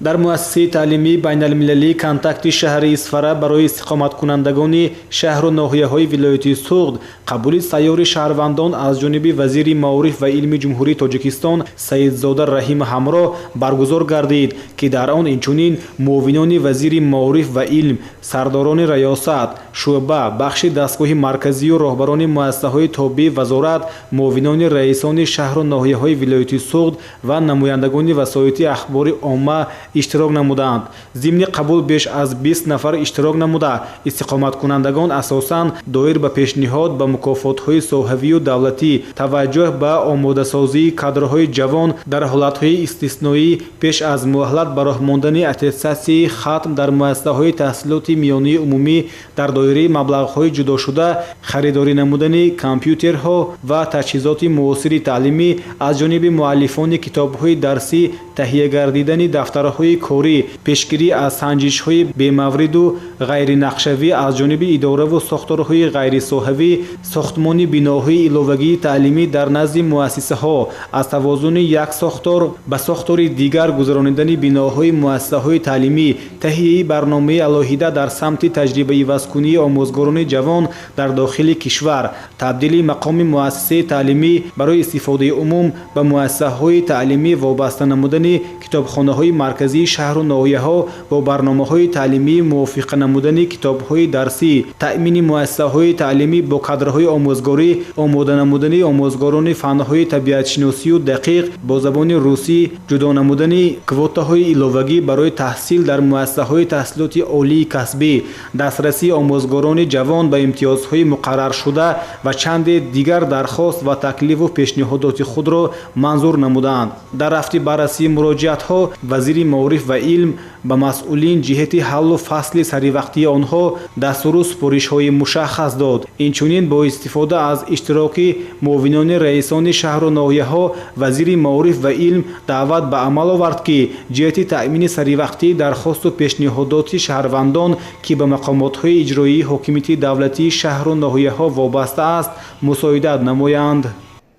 Дар муассисаи таълимии байналмилалии «Контакти» шаҳри Исфара барои истиқоматкунандагони шаҳру ноҳияҳои вилояти Суғд қабули сайёри шаҳрвандон аз ҷониби вазири маориф ва илми Ҷумҳурии Тоҷикистон Саидзода Раҳим ҳамроҳ баргузор гардид, ки дар он инчунин муовинони вазири маориф ва илм, сардорони раёсат, шӯъба, бахши дастгоҳи марказию роҳбарони муассисаҳои тобеи вазорат, муовинони раисони шаҳру ноҳияҳои вилояти Суғд ва намояндагони васоити ахбори омма иштирок намуданд. Зимни қабул беш аз 20 нафар иштирок намуда, истиқоматкунандагон асосан доир ба пешниҳод ба мукофотҳои соҳавию давлатӣ, таваҷҷӯҳ ба омодасозии кадрҳои ҷавон дар ҳолатҳои истисноӣ, пеш аз муҳлат ба роҳ мондани аттестатсияи хатм дар муассисаҳои таҳсилоти миёнаи умумӣ, дар доираи маблағҳои ҷудошуда харидорӣ намудани компютерҳо ва таҷҳизоти муосири таълимӣ, аз ҷониби муаллифони китобҳои дарсӣ таҳия гардидани дафтарҳои корӣ, пешгирӣ аз санҷишҳои бемавриду ғайринақшавӣ аз ҷониби идораву сохторҳои ғайрисоҳавӣ, сохтмони биноҳои иловагии таълимӣ дар назди муассисаҳо, аз тавозуни як сохтор ба сохтори дигар гузаронидани биноҳои муассисаҳои таълимӣ, таҳияи барномаи алоҳида дар самти таҷрибаивазкунии омӯзгорони ҷавон дар дохили кишвар, табдили мақоми муассисаи таълимӣ барои истифодаи умум ба муассисаҳои таълимӣ вобаста намудани китобхонаҳои марказии шаҳру ноҳияҳо бо барномаҳои таълимӣ, мувофиқа намудани китобҳои дарсӣ, таъмини муассисаҳои таълимӣ бо кадрҳои омӯзгорӣ, омода намудани омӯзгорони фанҳои табиатшиносию дақиқ бо забони русӣ, ҷудо намудани квотаҳои иловагӣ барои таҳсил дар муассисаҳои таҳсилоти олии касбӣ, дастрасии омӯзгорони ҷавон ба имтиёзҳои муқарраршуда ва чанде дигар дархост ва таклифу пешниҳодоти худро манзур намуданд. Дар рафти баррасии муроҷиатҳо вазири маориф ва илм ба масъулин ҷиҳати ҳаллу фасли саривақтии онҳо дастуру супоришҳои мушаххас дод. Инчунин бо истифода аз иштироки муовинони раисони шаҳру ноҳияҳо вазири маориф ва илм даъват ба амал овард, ки ҷиҳати таъмини саривақтии дархосту пешниҳодоти шаҳрвандон, ки ба мақомотҳои иҷроии ҳокимияти давлатии шаҳру ноҳияҳо вобаста аст, мусоидат намоянд.